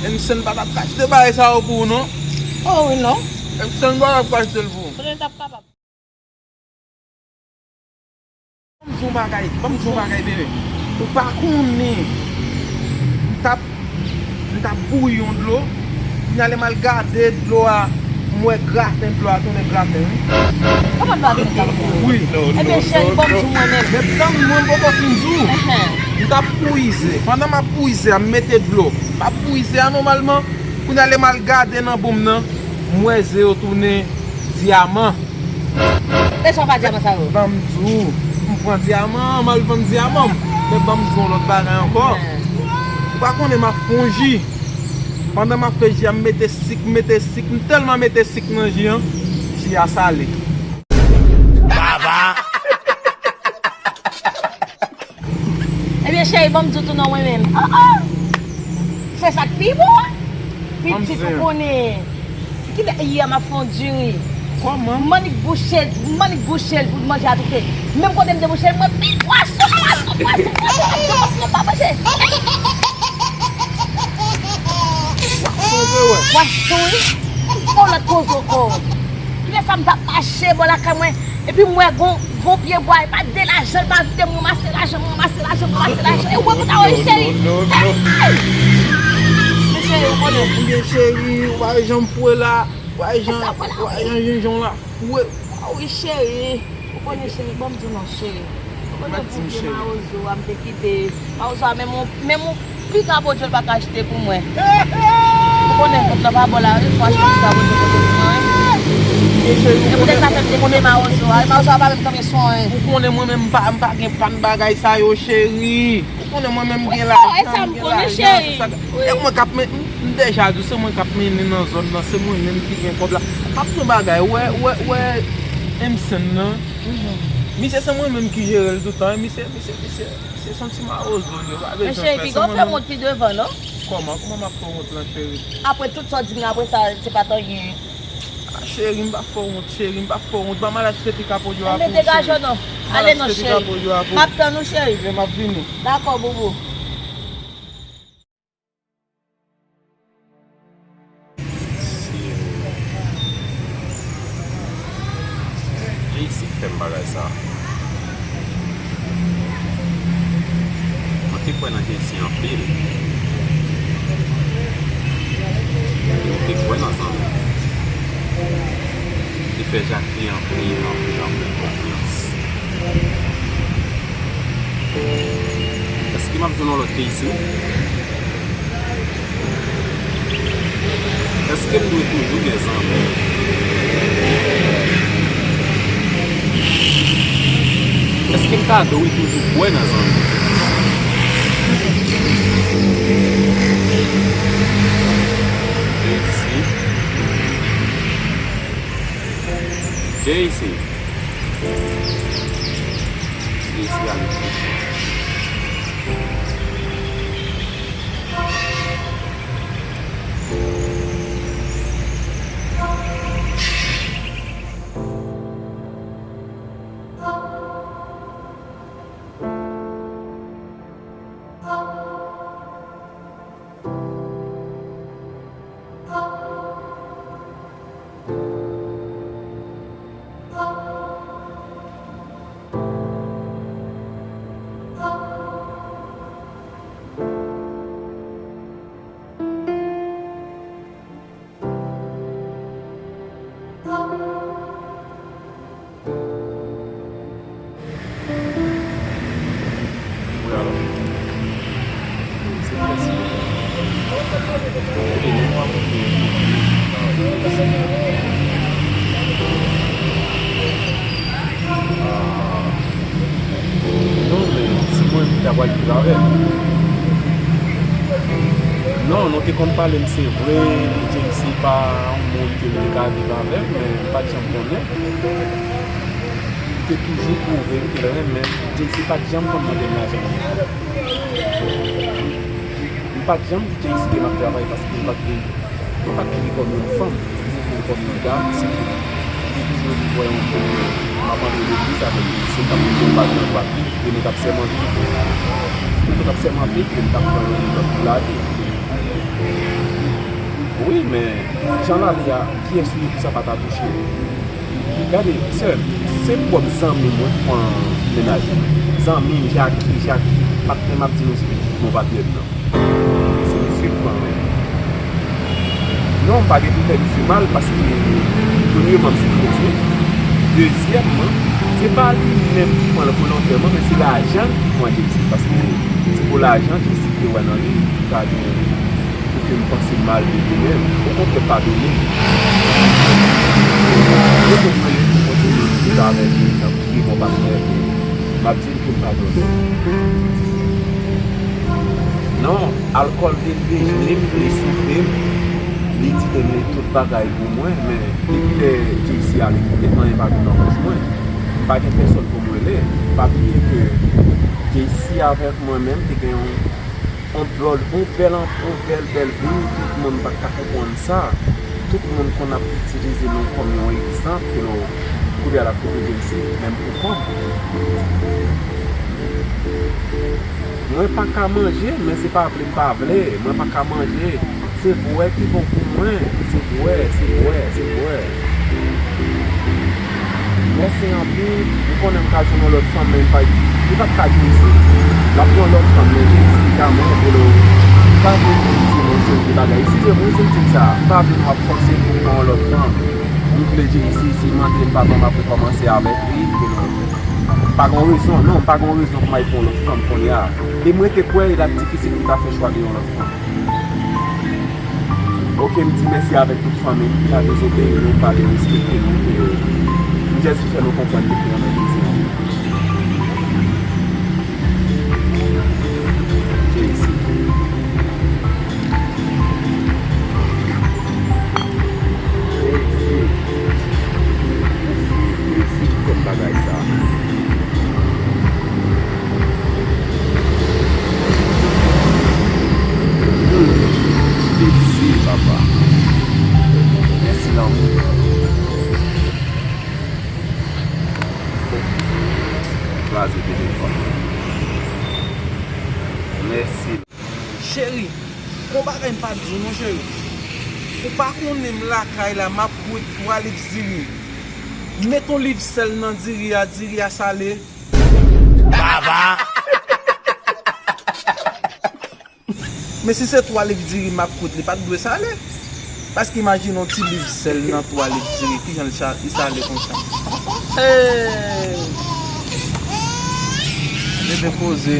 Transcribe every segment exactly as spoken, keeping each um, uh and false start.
Emson pa t ap ka achte bagay sa yo pou ou, non. Oh, wi, non. Emson pa t ap ka achte l pou ou. Kote l t ap kapab? Ban m di w yon bagay, ban m di w yon bagay, bebe. Ou pa konnen. M t ap, m t ap bouyi yon dlo. Kounye a lè m al gade dlo a, m wè graten dlo a tounen graten, wi. Kòman dlo a tounen graten? Wi. Ebyen, cheri, ban m di w mwen menm. Men tann mwen, m poko fin di w. Enhen. M t ap bouyi ze. Pandan m ap bouyi ze a, m mete dlo. M ap bouyi ze a nòmalman. Kounye a lè m al gade nan bon m nan, m wè ze yo tounen dyaman. E sa w fè ak dyaman sa yo? Ban m di w, m pran dyaman an, m al vann dyaman m. Men ban m di w yon lòt bagay ankò. Ou pa konnen m ap fè yon ji. Pandan m ap fè ji a, m mete sik, m mete sik, m tèlman mete sik nan ji an, ji a sale. Baba! Ebyen, cheri, ban m di w tou non mwen menm. Ah, ah! Se sa k pi bon, wi. Pitit ou konnen. Kilè yè m ap fè yon diri. Kòman? M annik bouche, m annik bouche l pou manje a toufe. Menm kote m te bouche l, mwen pi pwason, pwason, pwason, pwason, pwason, m pa manje. Pwason, wi. Yon lòt koze ankò. Kilè sa m t ap mache bò lakay mwen, epi m wè gon, gon pye bwa, e pa de lajan, l pa vide m ranmase lajan, m ranmase lajan, m ranmase lajan. E ou wè pou ta wè cheri. Hey! Men cheri, ou konnen. Ebyen cheri, ou pa wè jan m fwe la, ou pa wè jan, ou pa wè jan jenjanm la fwe. Ah wi cheri, ou konnen cheri, ban m di w non cheri. Ou konnen pou vye mawozo a m te kite. Mawozo a menm yon, menm yon pika bodyo l pa ka achte pou mwen. Ou konnen kòb la pa bò la wi, fò achte pika bodyo kote pou mwen wi. E poutèt sa fè m te kite mawozo a. Mawozo a pa menm kanpe sou anyen. Ou konnen mwen menm m pa, m pa gen pa n bagay sa yo cheri. Ou konnen mwen menm m gen lajan, m gen lajan, se sa. E mwen k ap men, m deja di w, se mwen k ap mennen nan zòn nan, se mwen menm ki gen kòb la. M ap di w yon bagay, wè, wè, wè, Emson nan. Misye se mwen menm ki jere l toutan, misye, misye, misye, misye se yon ti mawozo li ye, pa bezwen fè sa. Men cheri, piga w fè wont pi devan, non? Kòman? Kòman m ap fè wont lan, cheri? Apre tout sa w di m nan, apre sa, se pa t anyen. Ah, cheri, m pa fè w wont, cheri, m pa fè w wont. Ban m al achte pika podyo a pou ou, cheri. Enben degaje w non. Ale non, cheri. M ap tann ou, cheri. Ebyen, m ap vini. Dakò, boubou. Jaycee k fè m bagay sa. Mwen te kwè nan Jaycee anpil. Mwen te kwè nan zanmi. Te fè Jackie anpil, anpil, anpil konfyans. Èske m ap jwenn yon lòt Jaycee? Èske m dwe toujou gen zanmi? Èske m ta dwe toujou kwè nan zanmi? Jaycee. Jaycee. Jaycee ale. Wi, alo? Se kiyès? Wi, men mwen ap okipe. Ah. Non, men se mwen ki ta pral viv avè l. Non, nou te konn pale m, se vre, Jaycee pa yon moun ke m te ka viv avè l, men m pa t janm konnen. Li te toujou pwouve m ke l renmen m. Jaycee pa t janm konn mande m lajan. M pa t janm di Jaycee ke m ap travay paske m pa t vle, mwen pa t vle li kòm yon fanm, mwen vle li kòm yon dam, se pou li toujou vin wè yon moun m ap antre legliz avè l, si m t ap mete yon bag nan dwat li, ke nou t ap sèmante, nou t ap sèmante, ke m t ap pran yon lòt pou lage. Wi, men jan l ale a, kiyès ou ye pou sa pa ta touche w? Gade, sè m, se pwòp zanmi m wi k pran mennaj mwen. Zanmi m, Jaki, Jaki, patnè m ap di nou se bon patnè m nan. Se misye k pran mennaj mwen. Non, m pa gen pou fè misye mal paske, premyèman, m se kretyen. Dezyèmman, se pa li menm ki pran l volontèman, men se lajan l ki pran Jay-Z. Paske se pou lajan Jay-Z te wè nan li, li pa gen pou ke m panse mal de li menm. Okontrè, padone. Mwen konprann li pou kontinye viv avèk li, tankou pi bon patnè. M ap di l ke m padone. Non, alkòl vin bejne m, li souke m, li tire m, li tout bagay pou mwen, men depi lè Jay-Z ale kite m, anyen pa vin nan bouch mwen. M pa gen pèsòn pou m rele. Pa bliye ke Jay-Z avèk mwen menm te gen yon, yon bèl, yon bèl, yon bèl, bèl vi, tout moun pa t ka konprann sa. Tout moun konn ap itilize nou kòm yon egzanp, ke nou kounye a l ap koute Jay-Z, menm pou kòm. Mwen pa ka manje, men se pa vle m pa vle, mwen pa ka manje. Se bwè ki bon pou mwen, se bwè, se bwè, se bwè. Mèsi anpil, m konnen m ka jwenn yon lòt fanm, men m pa, li p ap ka jwenn isit. L ap gen yon lòt fanm, men Jay-Z ki ka mwen, Velo. Pa vle di m se yon seri de bagay. Eskize m wi si m di m sa, m pa vle nou ap fòse pou m pran yon lòt fanm. M vle Jay-Z, si l mande m padon, m ap rekòmanse avèk li, Velo. M pa gen rezon, non, m pa gen rezon pou m al pran yon lòt fanm kounye a. E mwen te kwè l ap difisil pou m ta fè chwa de yon lòt fanm. Oke, m di mèsi avèk tout fanmi m ki pa dezobeyi nou, pa derespekte nou, ke m jis vin fè nou konprann ke nou renmen Jay-Z anpil. Jay-Z. Jay-Z. Mèsi, mèsi pou bagay sa. Mèsi, papa. Mèsi, lanmou. Kraze telefòn. Mèsi. Cheri, gon bagay m pa t di w non, cheri. Ou pa konnen m lakay la, m ap bwè twa liv diri. Met yon liv sèl nan diri a, diri a sale. Baba! Men si se twa liv diri m ap kout, li pa t dwe sale. Paske imajine yon ti liv sèl nan twa liv diri, kijan l cha-, li sale konsa. Hey! Bebe poze.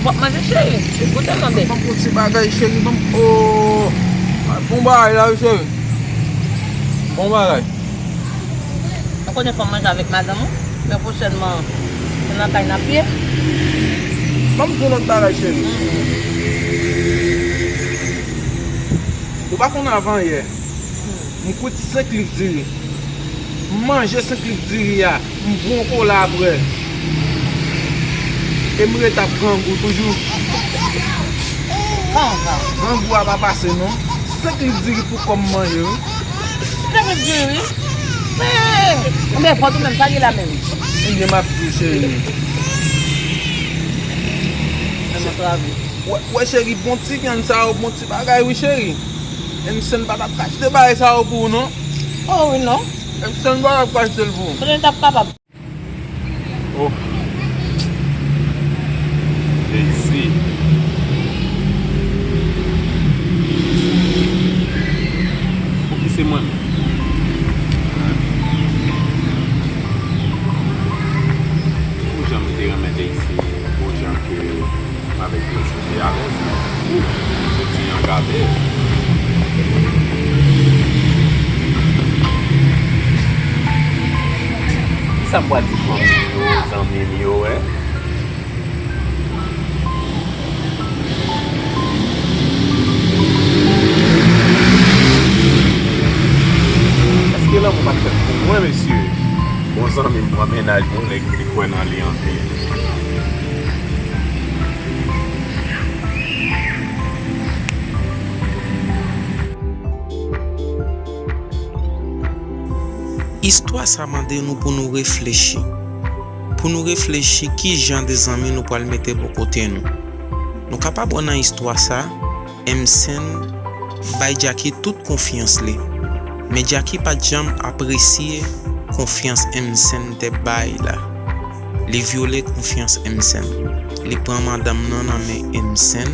W ap manje, cheri? Goute mande. Ban m yon ti bagay, cheri. Ban m, oh! Bon bagay la, wi, cheri. Bon bagay. Ou konnen fò w manje avèk madanm ou, men pwochènman, se nan kay n ap ye. Ban m di w lòt bagay, cheri. Ou pa konn avan yè, m kwit senk liv diri. M manje senk liv diri a, m bwè yon kola apre. E m ret ap grangou toujou. Grangou a pa pase non. Senk liv diri pou kò m manje wi. Senk liv diri wi. Men, men vant ou menm, sa gen la menm. Ebyen m ap di w cheri. Wè, wè cheri, bon ti vyann sa yo, bon ti bagay wi cheri. M sèn pa t ap ka achte bagay sa yo pou ou non. Oh wi non. M sèn pa t ap ka achte l pou ou. Kote l t ap kapab? Oh. Jay-Z. Pou ki se mwen menm? Pou jan m te renmen Jay-Z, pou jan ke m avèk Jay-Z te alèz, men, ou, jodi an gade. Kisa m pral di fanmi m yo, zanmi m yo, en? Èske lanmou pa t fèt pou mwen, mesye? Bon zanmi m pran mennaj yon nèg m te kwè nan li anpil. Istwa sa mande nou pou nou reflechi. Pou nou reflechi ki jan de zanmi nou pral mete bò kote nou. Nou kapab wè nan istwa sa, M-Sen bay Jackie tout konfyans li. Men Jackie pa t janm apresye konfyans M-Sen te bay la. Li vyole konfyans M-Sen. Li pran madanm nan nan men M-Sen.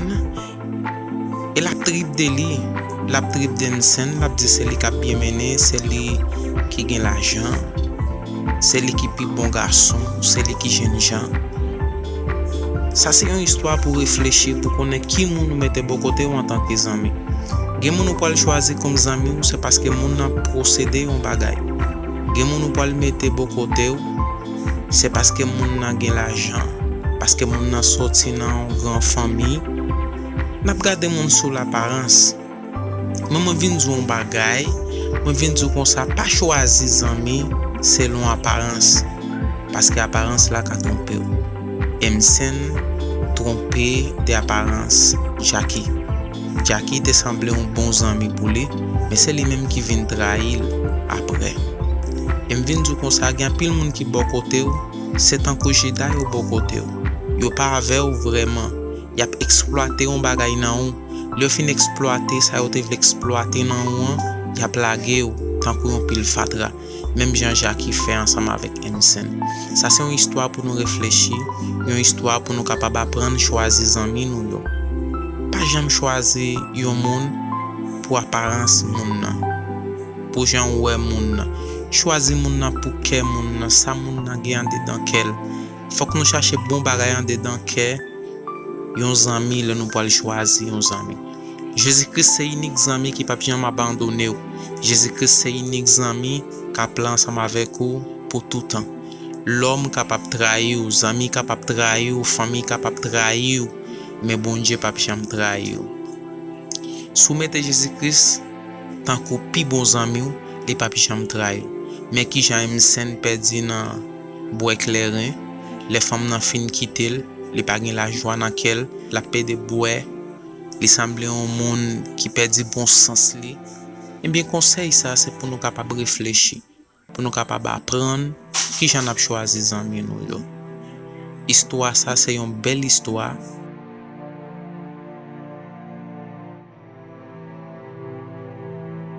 E l ap trip de li. L ap trip de M-Sen, l ap di se li k ap byen mennen, se li ki gen lajan, se li ki pi bon gason, se li ki jennjan. Sa se yon istwa pou reflechi, pou konnen ki moun ou mete bò kote w antanke zanmi. Gen moun ou pral chwazi kòm zanmi w, se paske moun nan posede yon bagay. Gen moun ou pral mete bò kote w, se paske moun nan gen lajan, paske moun nan soti nan yon gran fanmi. N ap gade moun sou laparans. Men mwen vin di w yon bagay, mwen vin di w konsa, pa chwazi zanmi selon aparans, paske aparans la ka twonpe w. M-Sen twonpe de aparans Jackie. Jackie te sanble yon bon zanmi pou li, men se li menm ki vin trayi l apre. E m vin di w konsa, gen anpil moun ki bò kote w, se tankou Jida yo bò kote w. Yo pa avè w vrèman. Y ap eksplwate yon bagay nan ou. Lè yo fin eksplwate sa yo te vle eksplwate nan ou an, y ap lage w tankou yon pil fatra. Menm jan Jackie fè ansanm avèk M-Sen. Sa se yon istwa pou nou reflechi, yon istwa pou nou kapab aprann chwazi zanmi nou yo. Pa janm chwazi yon moun pou aparans moun nan, pou jan w wè moun nan. Chwazi moun nan pou kè moun nan, sa moun nan gen andedan kè l. Fòk nou chache bon bagay andedan kè yon zanmi lè nou pral chwazi yon zanmi. Jezi Kris se inik zanmi ki p ap janm abandone w. Jezi Kris se inik zanmi k ap la ansanm avèk ou pou toutan. Lòm kapab trayi w, zanmi kapab trayi w, fanmi kapab trayi w, men Bondye p ap janm trayi w. Si w mete Jezi Kris tankou pi bon zanmi w, li p ap janm trayi w. Men ki jan M-Sen pèdi nan bwè kleren, lè fanm nan fin kite l, li pa gen lajwa nan kè l, l ap plede bwè, li sanble yon moun ki pèdi bon sans li. Ebyen, konsèy sa a se pou nou kapab reflechi, pou nou kapab aprann ki jan n ap chwazi zanmi nou yo. Istwa sa se yon bèl istwa